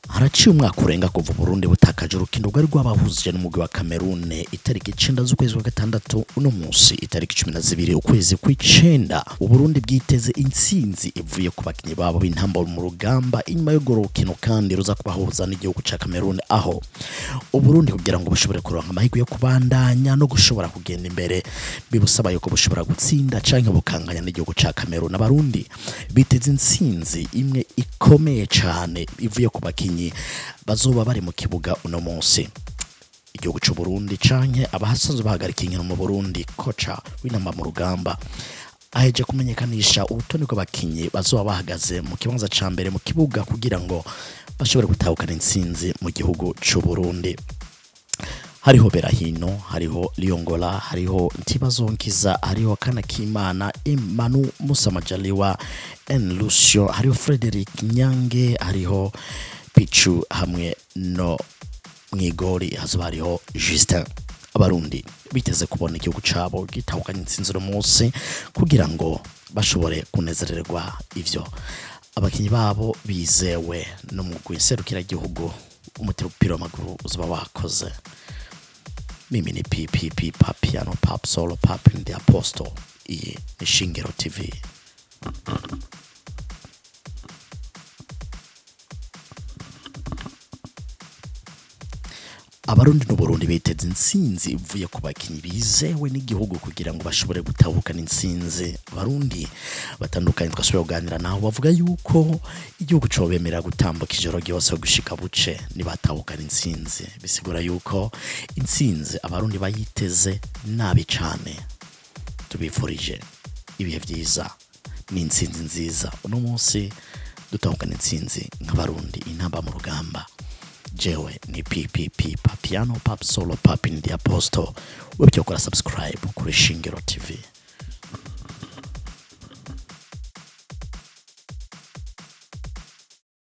Haraciye umwaka urenga kuva Burundi butakaje urukino rwari rwabahuje n'umugwi wa Cameroon itariki 9 z'ukwezi kwa gatandatu. Uno munsi itariki 12 ukwezi kw'icenda, Uburundi bwiteze intsinzi ivuye ku bakinyi babo b'intamba mu rugamba inyuma y'urwo rukino kandi ruza kubahuza n'igihugu ca Cameroon, aho Uburundi kugira ngo bushobore kuronka amahirwe yo kubandanya no gushobora kugenda imbere bibusaba yuko bushobora gutsinda canke bukanganya n'igihugu ca Cameroon. Abarundi biteze intsinzi imwe ikomeye cane ivuye ku bakinyi bazoba bari mu kibuga uno munsi. Igihugu c'u Burundi canke abahasanzwe bahagarika inkino mu Burundi, koca w'intamba mu rugamba aheje kumenyekanisha urutonde rw'abakinyi bazoba bahagaze mu kibanza ca mbere mu kibuga kugira ngo bashobore gutahukana intsinzi mu gihugu c'u Burundi. Hariho Berahino, hariho Liongola, hariho Ntibazonkiza, hariho Kanakimana Emanu, Musa Majaliwa, N Lucio, hariho Frederic Nyange, hariho Pichu, hamwe no mwigori hazoba hariho Justin. Abarundi biteze kubona igihugu cabo gitahukanye intsinzi uno munsi kugira ngo bashobore kunezererwa ivyo abakinyi babo bizewe n'umugwi nserukiragihugu umupira w'amaguru uzoba wakoze. Mimi ni PPP Papiano Pap Solo Pap the Apostle. Iyi ni Shingiro TV. Abarundi n'Uburundi biteze intsinzi ivuye ku bakinyi bizewe n'igihugu kugira ngo bashobore gutahukana intsinzi. Abarundi batandukanye twashoboye kuganira nabo bavuga yuko igihugu cobemerera gutambuka ijoro ryose gushika buce nibatahukana intsinzi. Bisigura yuko intsinzi Abarundi bayiteze nabi cane. Tubifurije ibihe vyiza n'intsinzi nziza uno munsi, dutahukana intsinzi nk'Abarundi intamba mu rugamba. Jewe ni PPP Papiano Pap Solo Pap in the Apostle. Webye ukora subscribe kuri Shingiro TV.